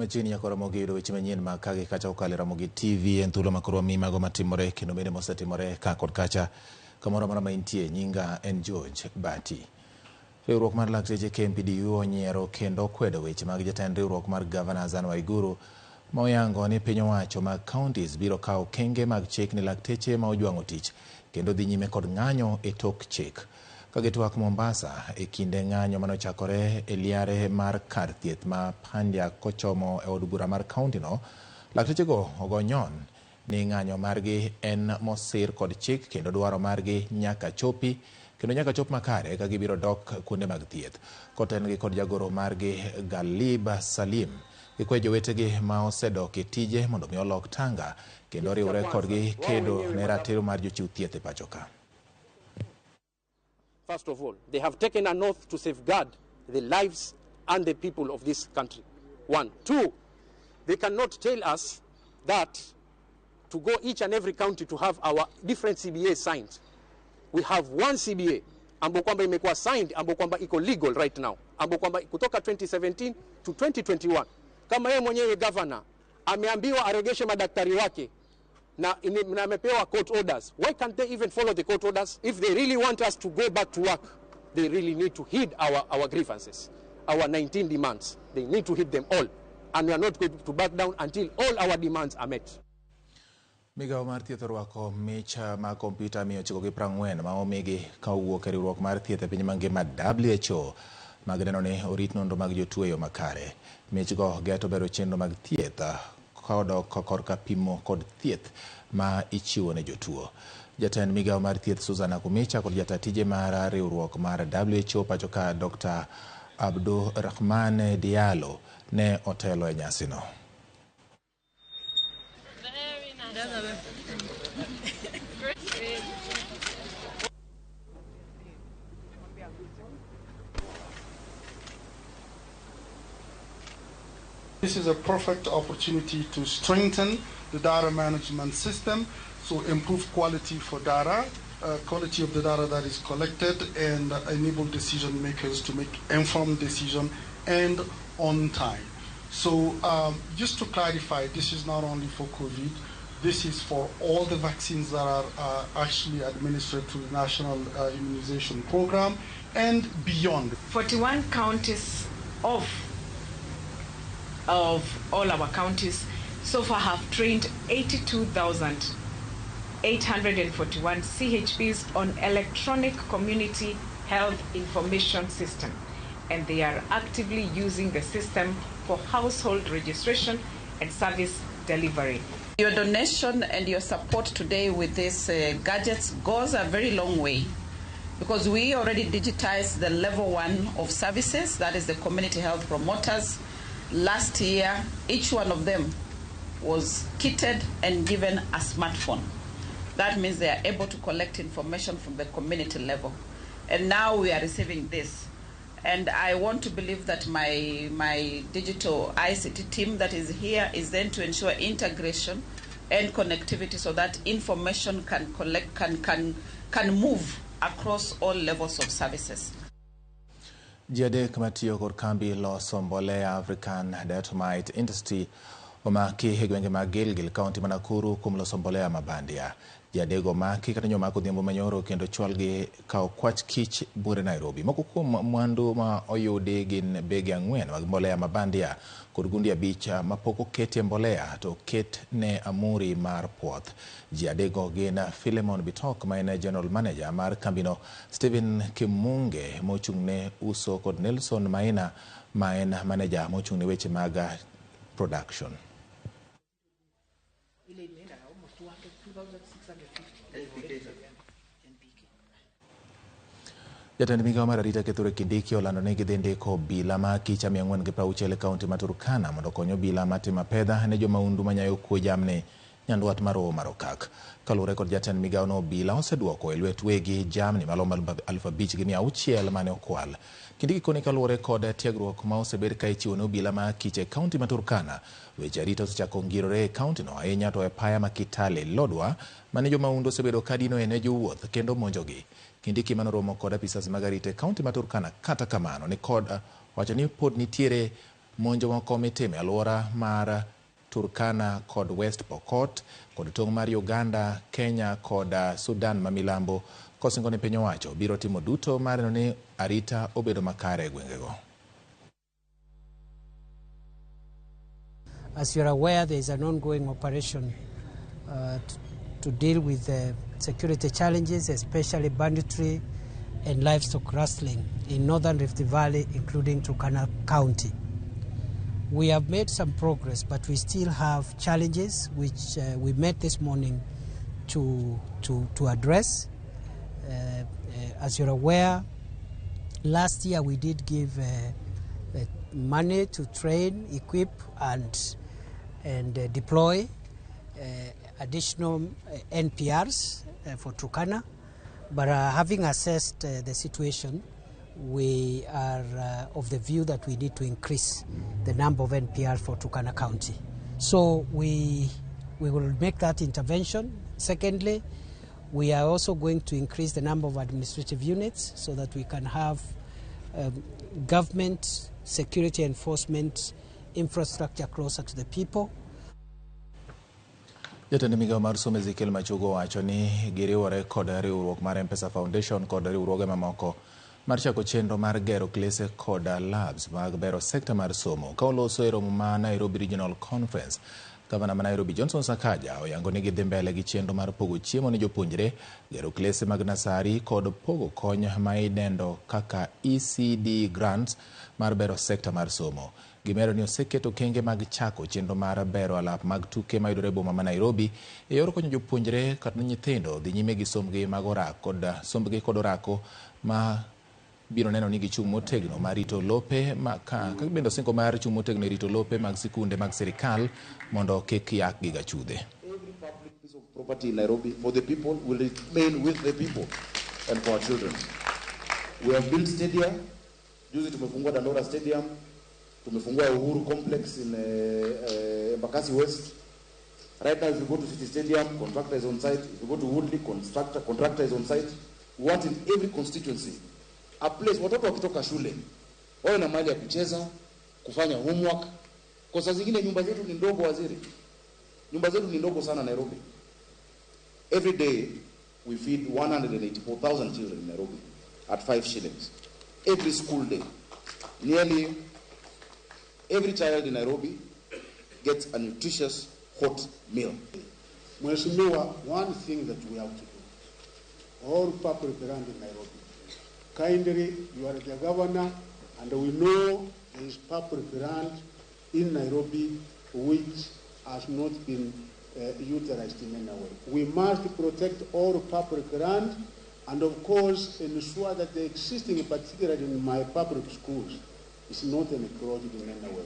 Machiegni nyaka Ramogi yudo weche manyien mag kagi kacha kokalo e Ramogi TV en thuolo ma koro wamiyi mago matimore kendo bende mosetimore ka kod kacha kamoro amora ma intie. Nyinga en George Bati. Riwruok mar lakteche KMPDU onyiero kendo okwedo weche mag jatend riwruok mar Governors Anne Waiguru ma oyango ni piny owacho mag counties biro kawo okenge mag chik ne lakteche ma ojwang'o tich kendo dhi nyime kod ng'anyo e tok chik. Ka gitwak Mombasa e kinde ng'anyo mane ochakore e liare mar kar thieth ma Pandya kochomo e od bura mar kaunti no, laktechego ogo nyon ni ng'anyo margi en mosir kod chik kendo dwaro margi nyaka chopi kendo nyaka chop makare eka gibiro dok kuonde mag thieth. Kotengi kod jagoro margi Galib Salim, gikwayo jowetegi ma osedok e tije mondo mi olok tanga kendo oriwre kodgi kedo ne ratiro mar jochiw thieth e pacho ka. First of all, they have taken an oath to safeguard the lives and the people of this country. One. Two, they cannot tell us that to go each and every county to have our different CBA signed. We have one CBA ambao kwamba imekuwa signed, ambao kwamba iko legal right now, ambao kwamba kutoka 2017 to 2021. Kama yeye mwenyewe governor ameambiwa aregeshe madaktari wake na amepewa court orders, why can't they even follow the court orders? If they really want us to go back to work, they really need to heed our grievances, our 19 demands. They need to heed them all, and we are not going to back down until all our demands are met. Migawo mar thieth orwako mich mag kompyuta 940 ma omigi ka owuok e riwruok mar thieth e piny mangima WHO mag neno ni orit nonro mag jotuo e yo makare. Michgo geto bero chenro mag thieth kodok korka pimo kod thieth ma ichiwo ne jotuo. Jatend migawo mar thieth Susan Nakhumicha kod jata tije mar riwruok mar WHO pacho ka Dr. Abdurrahman Diallo ne otelo e nyasino. This is a perfect opportunity to strengthen the data management system, so improve quality for data, quality of the data that is collected, and enable decision makers to make informed decision and on time. So just to clarify, this is not only for COVID, this is for all the vaccines that are actually administered through the National Immunization Program and beyond. 41 counties of all our counties so far have trained 82,841 CHPs on electronic community health information system, and they are actively using the system for household registration and service delivery. Your donation and your support today with these gadgets goes a very long way, because we already digitized the level 1 of services, that is the community health promoters. Last year, each one of them was kitted and given a smartphone. That means they are able to collect information from the community level. And now we are receiving this. And I want to believe that my digital ICT team that is here is then to ensure integration and connectivity so that information can move across all levels of services. Ji adek matiyo kod kambi loso mbolea African Diatomite Industry omaki e gwenge mag Gilgil, kaunti ma Nakuru kuom loso mbolea ma bandia. Ji adek omaki kata nyomak odhiambo manyoro kendo chwalgi ka okwach kich buore Nairobi. Moko kuom mwandu ma oyudi gin bege 4 mag mbolea ma bandia kod gundi 5 mapok oketie mbolea to oket ne amuri mar puoth. Ji adekgo gin Philemon Bitok ma en General Manager mar kambino, Stephen Kimunge mochung' ne uso kod Nelson Maina ma en manager mochung' ne weche mag production. Jatend migawo mar arita Kithure Kindiki olando ni gidhi ndiko obila ma akicha 460 e kaunti ma Turkana mondo okony obila matimo apedha ne jomahundu manyayo kuo jamni nyandwat mar Hoho mar Okak. Kaluwore kod jatend migawo no, obila oseduoko e lwet wegi jamni malomo 5,600 mane okwal. Kindiki koni kaluwore kod tiegruok ma osebed ka ichiwo ne obila ma akicha e kaunti ma Turkana, weche arita osechako ngirore e kaunti no ahinya to e paya ma Kitale Lodwar mane jomahundu osebedo ka dinoe ne jowuoth kendo monjogi. Kindiki manoromo kod apisas mag arita e kaunti ma Turkana kata kamano ni kod wacho ni pod nitiere Monjo moko mitimo e alwora mar Turkana kod West Pokot kod tong' mar Uganda, Kenya kod Sudan ma milambo kosingo ni piny owacho biro timo duto mar neno ni arita obedo makare e gwengego. As you're aware, there is an ongoing operation to deal with the security challenges, especially banditry and livestock rustling in northern Rift Valley, including Turkana County. We have made some progress, but we still have challenges which we met this morning to address. As you're aware, last year we did give money to train, equip, and deploy additional NPRs for Turkana. But having assessed the situation, we are of the view that we need to increase the number of NPRs for Turkana County. So we will make that intervention. Secondly, we are also going to increase the number of administrative units so that we can have government security enforcement infrastructure closer to the people. Jatend migao mar somo Ezekiel Machogo wacho ni giriwore kod riwruok mar M-Pesa Foundation kod riwruoge mamoko mar chako chenro mar gero klese kod labs mag bero sekta mar somo. Ka oloso e romo ma Nairobi Regional Conference, Gavana ma Nairobi Johnson Sakaja oyango ni gidhi mbele gi chenro mar pogo chiemo ne jopuonjre, gero klese mag nasari kod pogo kony ma idendo kaka ECD grants mar bero sekta mar somo. Gimedo ni oseketo okenge mag chako chenro mar bero alap mag tuke mayudore e boma ma Nairobi e yor konyo jopuonjre kata nyithindo dhi nyime gi sombgi mag sombgi kod orako ma biro neno ni gichung' motegno mar rito lope ka bende osingo mar chung' motegno e rito lope mag sikunde mag sirikal mondo kik yakgi gachudhe. Every public piece of property in Nairobi for the people will remain with the people and for our children. We have built stadia. Juzi tumefungua Dandora Stadium, tumefungua Uhuru Complex in Embakasi West. Right now, if you go to City Stadium, contractor is on site. If you go to Woodley, contractor is on site. We want in every constituency a place watoto wakitoka shule wawe na mahali ya kucheza, kufanya homework. Kwa saa zingine nyumba zetu ni ndogo, waziri. Nyumba zetu ni ndogo sana Nairobi. Every day we feed 184,000 children in Nairobi at 5 shillings. Every school day, nearly every child in Nairobi gets a nutritious hot meal. Mheshimiwa, one thing that we have to do, all public land in Nairobi, kindly, you are the governor, and we know there is public land in Nairobi which has not been utilized in any way. We must protect all public land and, of course, ensure that the existing, particularly in my public schools, is not encroached in any way.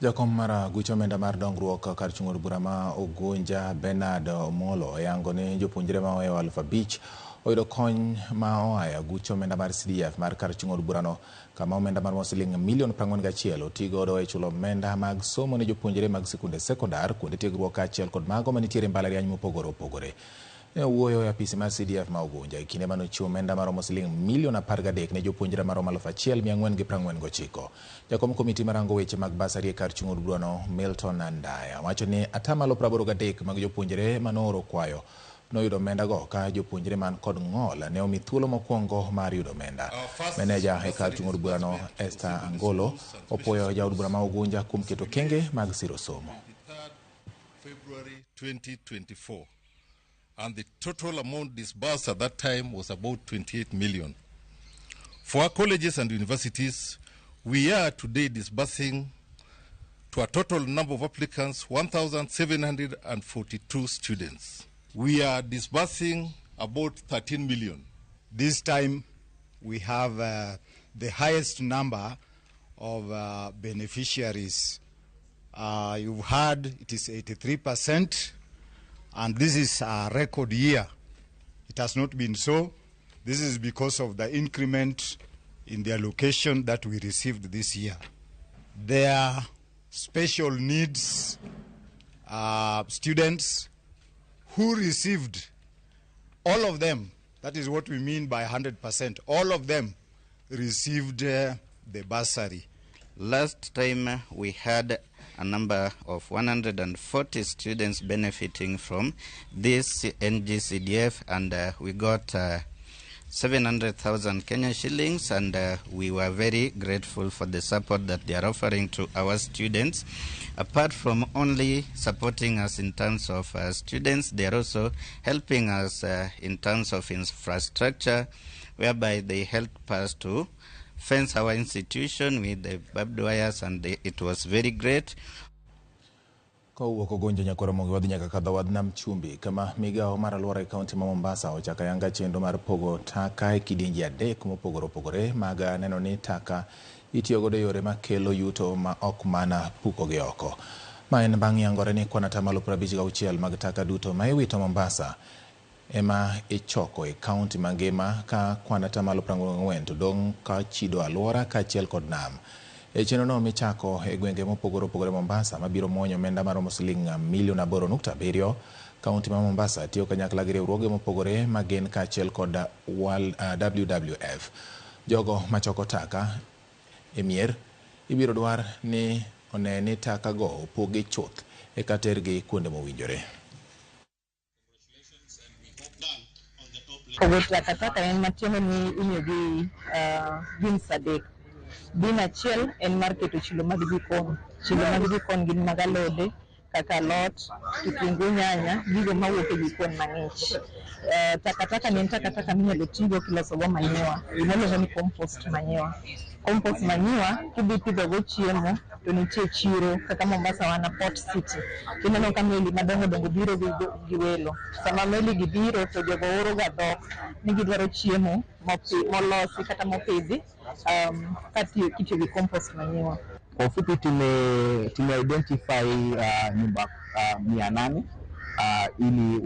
Jakom mar gucho omenda mar dongruok kar chung' od bura ma Ugunja Bernard Omolo oyango ni jopuonjre ma ohewo 5,000 oyudo kony ma oa e aguch omenda mar CDF mar kar chung' od burano, kama omenda maromo siling milion 41 otigodo e chulo omenda mag somo ne jopuonjre mag sikunde sekondar, kuonde tiegruok kaachiel kod mago manitiere mbalariany mopogore opogore. Ne owuoyo e apisi mar CDF ma Ugunja e kinde mane ochiwo omenda maromo siling milion 13 ne jopuonjre maromo 1,449. Jakom komiti marango weche mag basari e kar chung' od burano Milton Andaya wacho ni 83% mag jopuonjre manooro kwayo noyudo omenda go, ka jopuonjre man kod ng'ol ne omi thuolo mokwongo mar yudo omenda. Meneja e kar chung' od burano Esther Angolo opuoyo jaod bura ma Ugunja kuom keto kenge mag siro somo. February 2024, and the total amount disbursed at that time was about 28 million. For our colleges and universities, we are today disbursing to a total number of applicants 1,742 students. We are disbursing about 13 million. This time we have the highest number of beneficiaries. You've heard it is 83%, and this is a record year. It has not been so. This is because of the increment in the allocation that we received this year. There are special needs students who received, all of them, that is what we mean by 100%, all of them received the bursary. Last time we had a number of 140 students benefiting from this NGCDF, and we got 700,000 Kenya shillings, and we were very grateful for the support that they are offering to our students. Apart from only supporting us in terms of students, they are also helping us in terms of infrastructure, whereby they help us to fence our institution with the barbed wires, and it was very great. Kowuok Ogonjo Nyakwar Ramogi wadhi nyaka kadho wadh Nam Chumbi kama migawo mar alwora e kaunti ma Mombasa ochako ayanga chenro mar pogo taka e kidienje adek mopogore opogore mag neno ni taka itiyo godo e yore makelo yuto ma ok mana pukogi oko. Ma en bang' yangore ni kwan atamalo 56 mag taka duto ma iwito Mombasa ema ichoko e kaunti mangima ka kwan atamalo 44 to dong' ka chido alwora kaachiel kod nam. E chenrono michako e gwenge mopogore opogore Mombasa mabiro muonyo omenda maromo siling milion 8.7, kaunti ma Mombasa tiyo kanyakla gi riwruoge mopogore magin kaachiel kod WWF. Jogo machoko taka e mier ibiro dwar ni one ni taka go opogi chuth eka tergi kuonde mowinjore. Pogo takataka en matiende ni imiyogi bins adek. Bin achiel en mar keto chilo mag jikon. Chilo mag jikon gin mag alode kaka alot, kitungu, nyanya, gigo mawuok e jikon mang'ich. Takataka ni en takataka minyalo tigo kilosogo manyiwa, gima ni compost manyiwa. Compost manyiwa kidhi pidhogo chiemo to nitie chiro kaka Mombasa wan Port City. Tineno ka meli madongo dongo biro gi welo. Sama meli gi biro to jogo oro ga dhok ni gidwaro chiemo molosi kata mopidhi kitiyo gi compost manyiwa. Kwa ufupi tume identify nyumba 800 ili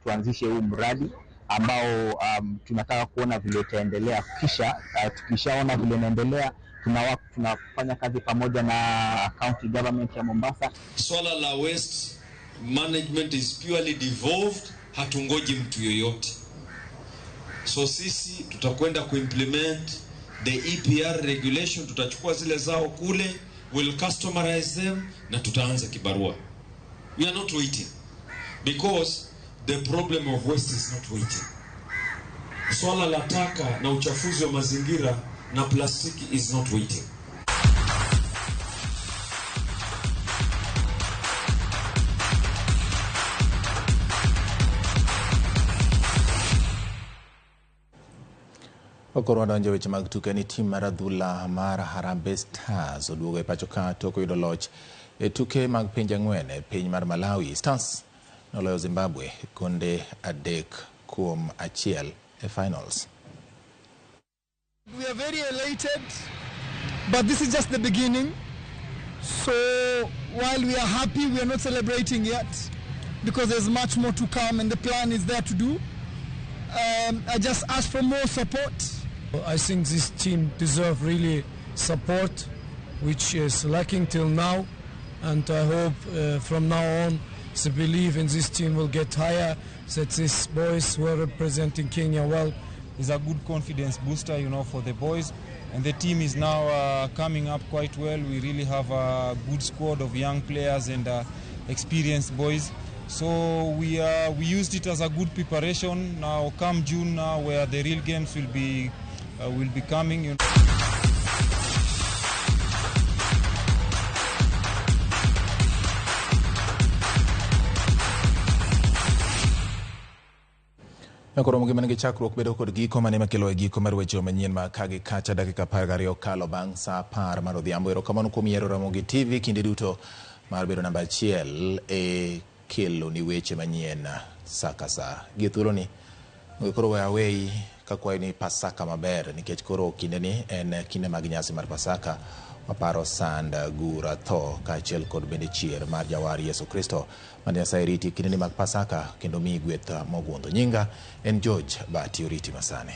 tuanzishe huu mradi ambao tunataka kuona vile itaendelea. Kisha tukishaona vile inaendelea tunafanya kazi pamoja na county government ya Mombasa. Swala la waste management is purely devolved, hatungoji mtu yoyote. So sisi tutakwenda kuimplement the EPR regulation, tutachukua zile zao kule, we'll customize them na tutaanza kibarua. We are not waiting because the problem of waste is not waiting. Swala la taka na uchafuzi wa mazingira na plastiki is not waiting. Koro wadonjo weche mag tuke ni tim mar adhula mar Harambee Stars oduogo e pacho ka tok oyudo loch e tuke mag pinje ang'wen e piny mar Malawi. Stars noloyo Zimbabwe gonde 3-1 e finals. We are very elated, but this is just the beginning. So while we are happy, we are not celebrating yet because there's much more to come and the plan is there to do. I just ask for more support. I think this team deserves really support, which is lacking till now, and I hope from now on the belief in this team will get higher, that these boys who are representing Kenya well. It's a good confidence booster, you know, for the boys, and the team is now coming up quite well. We really have a good squad of young players and experienced boys. So we used it as a good preparation. Now come June, now where the real games will be coming. You know. Nyakoromo gi manigi chakruok bedo kod giko mane makelo e giko mar weche manyien ma kagi kacha dakika 12 okalo bang' saa 10 mar odhiambo. Erokamano kuom yiero Ramogi TV kinde duto mar bedo namba 1 e kelo ni weche manyien sa ka sa. Gi thuoloni koro we aweyi kakwayo ni Pasaka maber, nikech koro kindeni en kinde mag nyasi mar Pasaka. Waparo sand, gura, tho kaachiel kod bende chier mar jawar Yesu Kristo. Mad Nyasaye riti kindeni mag Pasaka kendo miyi gweth mogundho. Nyinga en George Bati, oriti masani.